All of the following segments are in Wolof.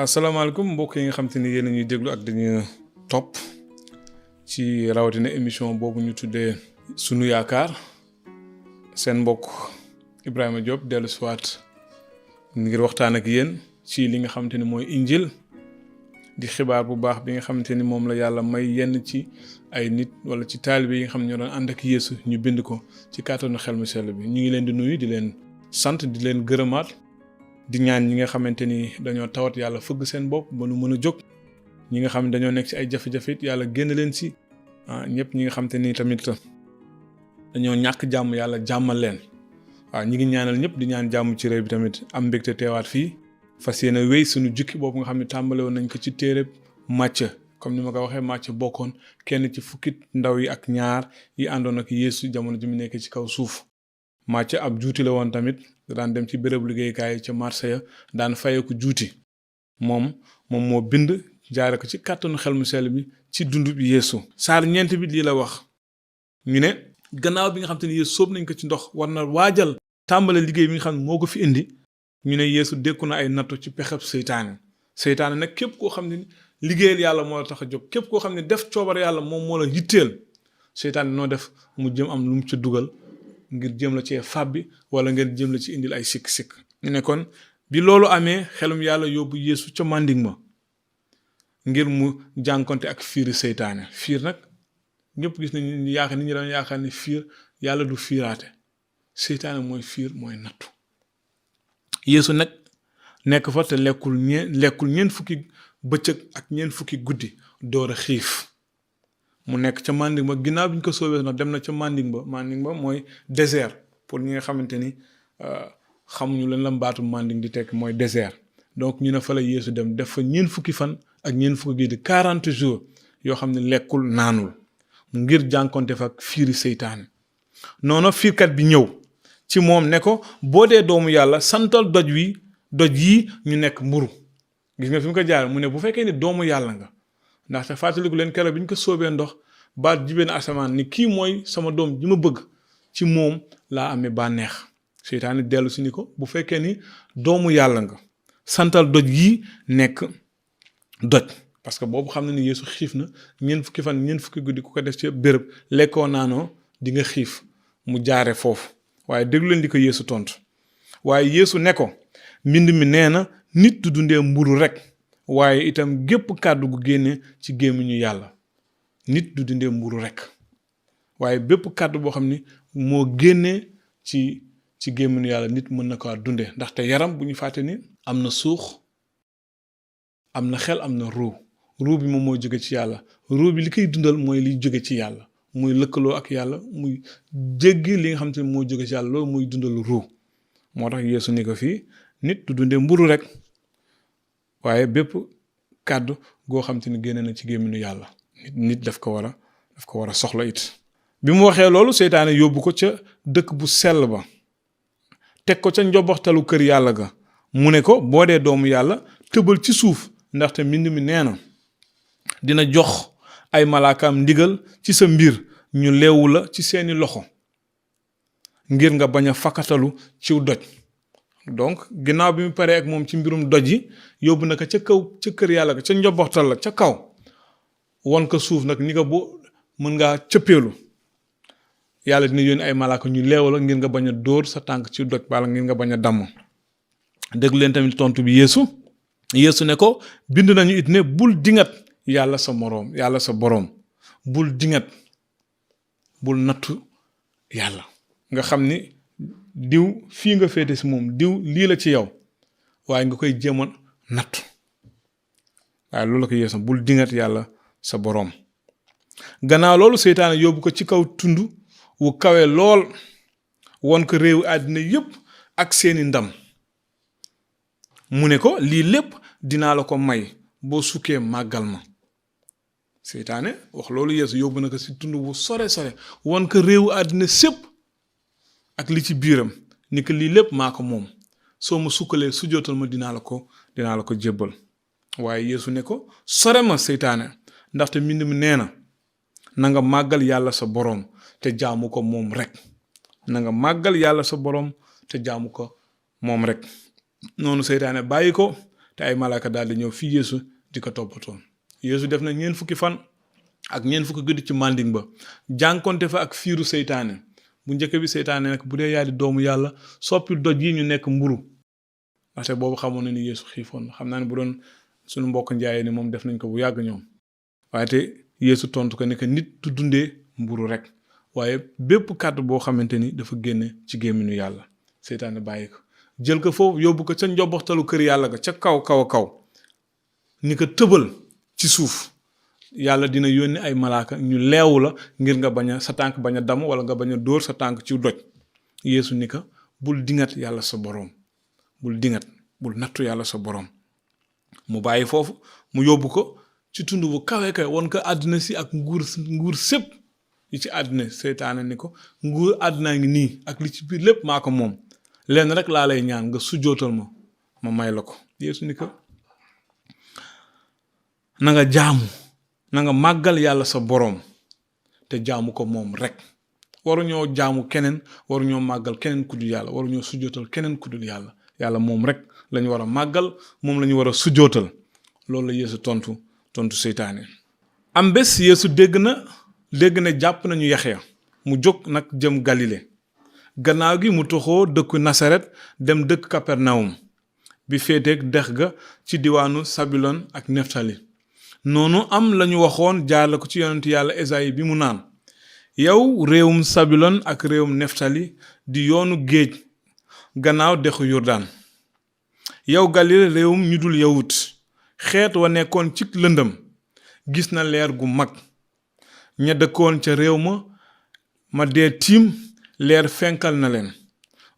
asalaamaaleykum mbokk yi nga xam te ni yéen a ñuy déglu ak dañu topp ci rawatina émission boobu ñu tuddee Sunu Yaakaar seen mbokk Ibrahima Diop dellu siwaat ngir waxtaan ak yéen ci li nga xamante ni mooy injil di xibaar bu baax bi nga xamante ni moom la yàlla may yenn ci ay nit wala ci taalibe yi nga xam ne ñoo doon ànd ak Yeesu ñu bind ko ci kàttanu xel mu sell bi ñu ngi leen di nuyu di leen sant di leen gërëmaat di ñaan ñi nga xamante ni dañoo tawat yàlla fëgg seen bopp ba nu mën a jóg ñi nga xam ne dañoo nekk ci ay jafe-jafe it yàlla génn leen si ñëpp ñi nga xamante ni tamit dañoo ñàkk jàmm yàlla jàmmal leen ñi ngi ñaanal ñëpp di ñaan jàmm ci réew bi tamit am mbégte teewaat fii fas yéene wéy suñu jukki boobu nga xam ne tàmbale woon nañ ko ci téereb Macë comme ni ma ko waxee Macë bokkoon kenn ci fukki ndaw yi ak ñaar yi àndoon ak Yeesu jamono ji mu nekk ci kaw suuf Macë ab juuti la woon tamit daan dem ci béréb liggéeykaay ca marché ya daan fayeeku juuti moom moo bind jaare ko ci kàttanu xel mu sell bi ci dundu bi Yeesu saar ñeent bi lii la wax ñu ne gannaaw bi nga xam te ne Yeesu sóob nañ ko ci ndox war na waajal tàmbale liggéey bi nga xam ne moo ko fi indi ñu ne Yeesu dékku na ay nattu ci pexeb seytaane nag képp koo xam ne liggéeyal yàlla moo la tax a jóg képp koo xam ne def coobar yàlla moom moo la yitteel seytaane noo def mu jëm am lu mu ca dugal ngir jëm la cee fàbbi wala ngeen jëm la ci indil ay sikk-sikk ñu ne kon bi loolu amee xelum yàlla yóbbu Yeesu ca màndig ma ngir mu jànkonte ak fiiri seytaane fiir nag ñëpp gis nañu nit ñi dañu yaakaar ne fiir yàlla du fiiraate seytaane mooy fiir mooy nattu Yeesu nag nekk fa te lekkul ñeent fukki bëccëg ak ñeent fukki guddi door a xiif mu nekk ca màndig ba ginnaaw bi ñu ko soobee nag dem na ca màndig ba mooy désert pour ñi nga xamante ni xamuñu leen la baatu màndig di tekk mooy désert donc ñu ne fa la Yeesu dem def fa ñeent fukki fan ak ñeent fukki guddi 40 jours yoo xam ne lekkul naanul ngir jànkonte fa ak fiiri seytaane noonu fiirkat bi ñëw ci moom ne ko boo dee doomu yàlla santal doj yi ñu nekk mburu gis nga fi mu ko jaar mu ne bu fekkee ni doomu yàlla nga ndaxte fàttaliku leen keroog bi ñu ko soobee ndox baat jibeen asamaan ni kii mooy sama doom ji ma bëgg ci moom laa amee bànneex seytaane dellu si ni ko bu fekkee ni doomu yàlla nga santal doj yi nekk doj parce que boobu xam na ni Yeesu xiif na ñeent fukki guddi ku ko def ci béréb lekkoo naanoo di nga xiif mu jaare foofu waaye déglu leen di ko Yeesu tontu waaye Yeesu ne ko mbind mi nee na nit du dundee mburu rek waaye itam gépp kàddu gu génne ci gémmiñu yàlla nit du dundee mburu rek waaye bépp kàddu boo xam ni moo génnee ci gémmiñu yàlla nit mën na ko dundee ndaxte yaram bu ñu fàtte ni am na suux am na xel am na ruu bi moom moo jóge ci yàlla ruu bi li koy dundal mooy liy jóge ci yàlla muy lëkkaloo ak yàlla muy jéggi li nga xam te ne moo jóge ci yàlla loolu muy dundal ruu moo tax Yeesu ni ko fii nit du dundee mburu rek waaye bépp kàddu goo xam te ni génne na ci gémminu yàlla nit daf ko war a soxla it bi mu waxee loolu seytaane yóbbu ko ca dëkk bu sell ba teg ko ca njoboxtalu kër yàlla ga mu ne ko boo dee doomu yàlla tëbal ci suuf ndaxte mbind mi nee na dina jox ay malaakaam ndigal ci sa mbir ñu leewu la ci seeni loxo ngir nga bañ a fakatalu ciw doj donc ginnaaw bi mu paree ak moom ci mbirum doj yi yóbbu na ko ca kaw ca kër yàlla ga ca njoboxtal la ca kaw won ko suuf nag ni ko bu mën ngaa cëppeelu yàlla dina yónni ay malaaka ñu leewu la ngir nga bañ a dóor sa tànk ci doj bala ngir nga bañ a damm déglu leen tamit tontu bi Yeesu ne ko bind nañu it ne bul dingat yàlla sa boroom bul dingat bul nattu yàlla nga xam ni diw fii nga féete si moom diw lii la ci yow waaye nga koy jéemoon nattu waaye loolu la ko Yeesu bul dingat yàlla sa boroom gannaaw loolu seytaane yóbbu ko ci kaw tund wu kawe lool won ko réewu àddina yépp ak seeni ndam mu ne ko lii lépp dinaa la ko may boo sukkee màggal ma seytaane wax loolu Yeesu yóbbu na ko si tund bu sore won ko réewu àddina sépp ak li ci biiram ni ko lii lépp maa ko moom soo ma sukkalee su jootal ma dinaa la ko jébbal waaye Yeesu ne ko sore ma seytaane ndaxte mbind mi nee na nga màggal yàlla sa boroom te jaamu ko moom rek noonu seytaane bàyyi ko te ay malaaka daal di ñëw fii Yeesu di ko toppatoo. Yeesu def na 4 fukki fan ak 4 fukki guddi ci manding ba jànkonte fa ak fiiru seytaane. Bu njëkk bi seytaane nag bu dee yaa di doomu yàlla soppi doj yi ñu nekk mburu ndaxte boobu xamoon na ni Yeesu xiifoon xam naa ne bu doon suñu mbokk njaayee ni moom def nañ ko bu yàgg ñoom waaye te Yeesu tontu ko ne que nit du dundee mburu rek waaye bépp kàddu boo xamante ni dafa génne ci gémminu yàlla seytaane bàyyi ko jël ko foofu yóbbu ko ca njobbaxtalu kër yàlla ga ca kaw ni ko tëbal ci suuf yàlla dina yónni ay malaaka ñu leewu la ngir nga bañ a sa tànk bañ a damm wala nga bañ a dóor sa tànk ci doj. Yeesu ni ko bul dingat yàlla sa boroom bul dingat bul nattu yàlla sa boroom mu bàyyi foofu mu yóbbu ko ci tund bu kawe won ko àddina si ak nguur sépp yi ci àddina seytaane ni ko nguur àddinaa ngi nii ak li ci biir lépp maa ko moom lenn rek laa lay ñaan nga sujjootal ma may la ko. Yeesu ni ko na nga jaamu na nga màggal yàlla sa boroom te jaamu ko moom rek waruñoo jaamu keneen waruñoo màggal keneen ku dul yàlla waruñoo sujjootal keneen ku dul yàlla yàlla moom rek lañu war a màggal moom lañu war a sujjootal. loolu la Yeesu tontu seytaane. am bés Yeesu dégg na jàpp nañu Yaxya mu jóg nag jëm Galile gannaaw gi mu toxoo dëkku Nasaret dem dëkk Kapernawum bi féeteeg dex ga ci diwaanu Sabilon ak Neftali. noonu am lañu waxoon jaarle ko ci yonent yàlla Esayi bi mu naan yow réewum Sabilon ak réewum Neftali di yoonu géej gannaaw dexu Yordaan yow Galile réewum ñu dul yawut xeet wa nekkoon ci lëndëm gis na leer gu mag ña dëkkoon ca réew ma dee tiim leer fenkal na leen.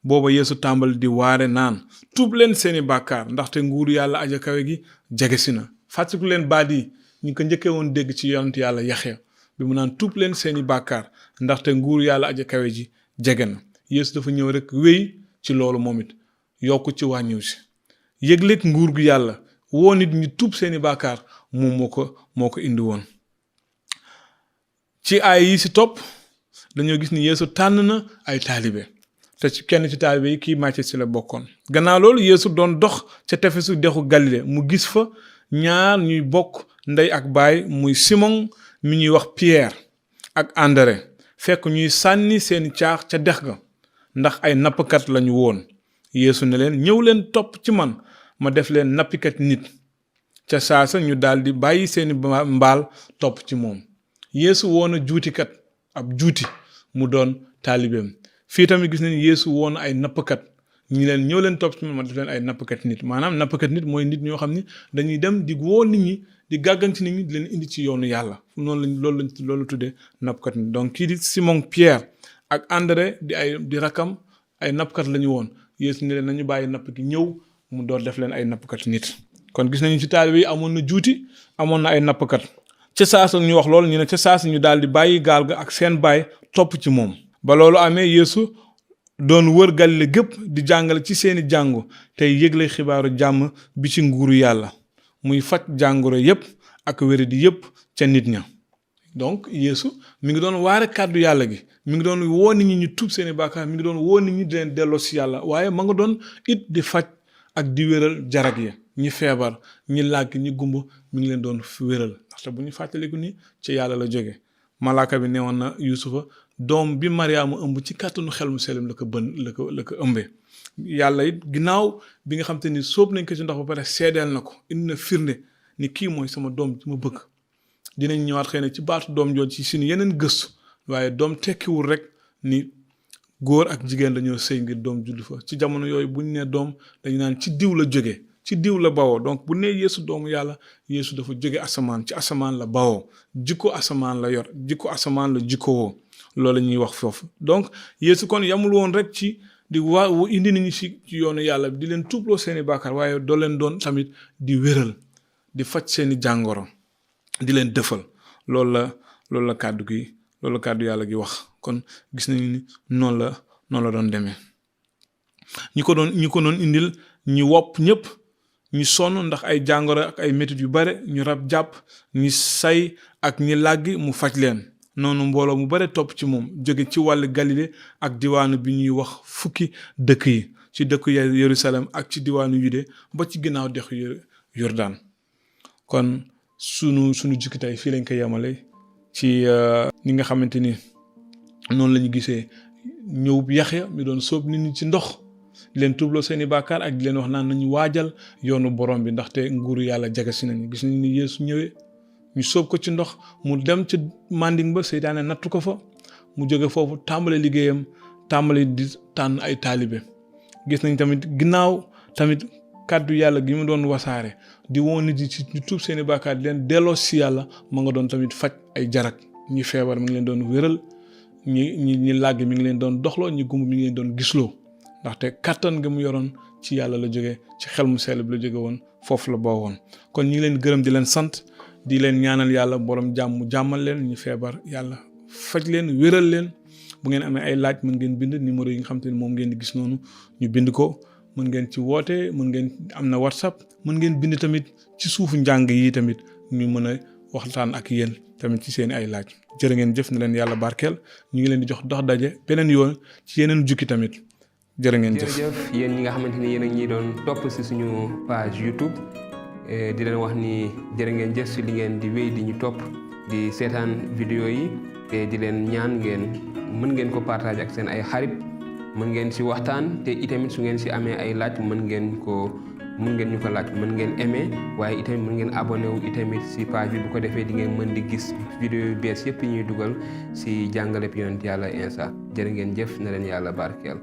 booba Yeesu tàmbal di waare naan tuub leen seeni bàkkaar ndaxte nguuru yàlla aja kawe gi jege si na. fàttaliku leen baat yi ñu ko njëkkee woon dégg ci yonent yàlla Yaxya bi mu naan tuub leen seeni bàkkaar ndaxte nguuru yàlla aja kawe ji jege na. Yeesu dafa ñëw rek wéy ci loolu moom it yokku ci wàññiw si yëgleeg nguur gu yàlla woo nit ñi tuub seeni bàkkaar moom moo ko indi woon. ci ay yi si topp dañoo gis ni Yeesu tànn na ay taalibe te ci kenn ci taalibe yi kii Macë si la bokkoon. gannaaw loolu Yeesu doon dox ca tefesu dexu Galile mu gis fa ñaar ñuy bokk ndey ak baay muy Simon mi ñuy wax Pierre ak André fekk ñuy sànni seeni caax ca dex ga ndax ay nappkat lañu woon. Yeesu ne leen ñëw leen topp ci man ma def leen nappikat nit ca saasa ñu daldi bàyyi seeni mbaal topp ci moom. Yeesu woona juutikat ab juuti mu doon taalibeem. fii tamit gis nañu Yeesu woona ay nappkat ñi leen ñëw leen topp ci man ma def leen ay nappkat nit maanaam nappkat nit mooy nit ñoo xam ni dañuy dem di woo nit ñi di gàgganti nit ñi di leen indi ci yoonu yàlla loolu tuddee nappkat nit. donc kii di Simon Pierre ak André di rakam ay nappkat lañu woon. Yeesu ne leen nañu bàyyi napp gi ñëw mu door def leen ay nappkat nit. kon gis nañu ci taalibe yi amoon na juuti amoon na ay nappkat. ca saasa ñu wax loolu ñu ne ca saasa ñu daal di bàyyi gaal ga ak seen baay topp ci moom. ba loolu amee Yeesu doon wër Galile gépp di jàngale ci seeni jàngu tey yëgle xibaaru jàmm bi ci nguuru yàlla muy faj jàngoro yépp ak wéradi yépp ca nit ña. donc Yeesu mi ngi doon waare kàddu yàlla gi mi ngi doon woo nit ñi ñu tuub seeni bàkkaar mi ngi doon woo nit ñi di leen delloo si yàlla waaye ma nga doon it di faj ak di wéral jarag ya ñi feebar ñi làgg ñi gumba mi ngi leen doon wéral ndaxte bu ñu fàttaliku ni ci yàlla la jóge. malaaka bi newoon na Yuusufa doom bi Mariama ëmb ci kàttanu xel mu selim la ko ëmbee. yàlla it ginnaaw bi nga xam te ni sóob nañ ko ci ndox ba pare seedeel na ko indi na firnde ni kii mooy sama doom ci ma bëgg. dinañ ñëwaat xëy na ci baatu doom jooju ci suñu yeneen gëstu waaye doom tekkiwul rek ni góor ak jigéen dañoo sëy ngir doom juddu fa. ci jamono yooyu buñ ne doom dañu naan ci diw la jóge ci diw la bawoo. donc bu nee Yeesu doomu yàlla Yeesu dafa jóge asamaan ci asamaan la bawoo jikko asamaan la yor jikko asamaan la jikkowoo loolu la ñuy wax foofu. donc Yeesu kon yamul woon rek ci di indi nit ñi ci yoonu yàlla di leen tuubloo seeni bàkkaar waaye doo leen doon tamit di wéral di faj seeni jàngoro di leen dëfal. loolu la kàddu yàlla gi wax. kon gis nañu ni noonu la doon demee. ñi ko doon indil ñi wopp ñëpp ñi sonn ndax ay jàngoro ak ay métit yu bare ñu rab jàpp ñi say ak ñi làggi mu faj leen. noonu mbooloo mu bare topp ci moom jóge ci wàllu Galilée ak diwaanu bi ñuy wax fukki dëkk yi ci dëkku Yerusalem ak ci diwaanu Yude ba ci ginnaaw dexu Yordaan kon sunu jukki tey fii lañ ko yemale ci ni nga xamante ni noonu la ñu gisee ñëw Yaxya mi doon sóob nit ñi ci ndox di leen tuubloo seeni bàkkaar ak di leen wax naan nañu waajal yoonu borom bi ndaxte nguuru yàlla jege si nañu gis nañu ni Yeesu ñëwee ñu sóob ko ci ndox mu dem ci manding ba seytaane nattu ko fa mu jóge foofu tàmbale liggéeyam tàmbale di tànn ay taalibe gis nañ tamit ginnaaw tamit kàddu yàlla gi mu doon wasaare di woon nit yi ci ñu tuub seeni bàkkaar di leen delloo si yàlla ma nga doon tamit faj ay jarak ñi feebar mi ngi leen doon wéral ñi làgg mi ngi leen doon doxloo ñi gumb mi ngi leen doon gisloo ndaxte kattan nga mu yoroon ci yàlla la jóge ci xel mu sell bi la jóge woon foofu la boo woon kon ñi ngi leen gërëm di leen sant di leen ñaanal yàlla borom jàmm jàmmal leen ñu feebar yàlla faj leen wéral leen bu ngeen amee ay laaj mën ngeen bind numéro yi nga xam te ne moom ngeen di gis noonu ñu bind ko mën ngeen ci woote mën ngeen am na WhatsApp mën ngeen bind tamit ci suufu njàng yi tamit ñu mën a waxtaan ak yéen tamit ci seen ay laaj jërë ngeen jëf na leen yàlla barkeel ñu ngi leen di jox dox daje beneen yoon ci yeneen jukki tamit jërë ngeen jëf. jërëjëf yéen ñi nga xamante ni yéen a ñi doon topp si suñu page YouTube di leen wax ni jërë ngeen jëf si li ngeen di wéy di ñu topp di seetaan vidéo yi te di leen ñaan ngeen mën ngeen ko partager ak seen ay xarit mën ngeen si waxtaan te itamit su ngeen si amee ay laaj mën ngeen ñu ko laaj mën ngeen aimer waaye itamit mën ngeen abonné wu itamit si page bi bu ko defee di ngeen mën di gis vidéo yu bees yëpp yi ñuy dugal si jàngaleb yonent Yàlla Iisaa jërë ngeen jëf na leen Yàlla barkeel.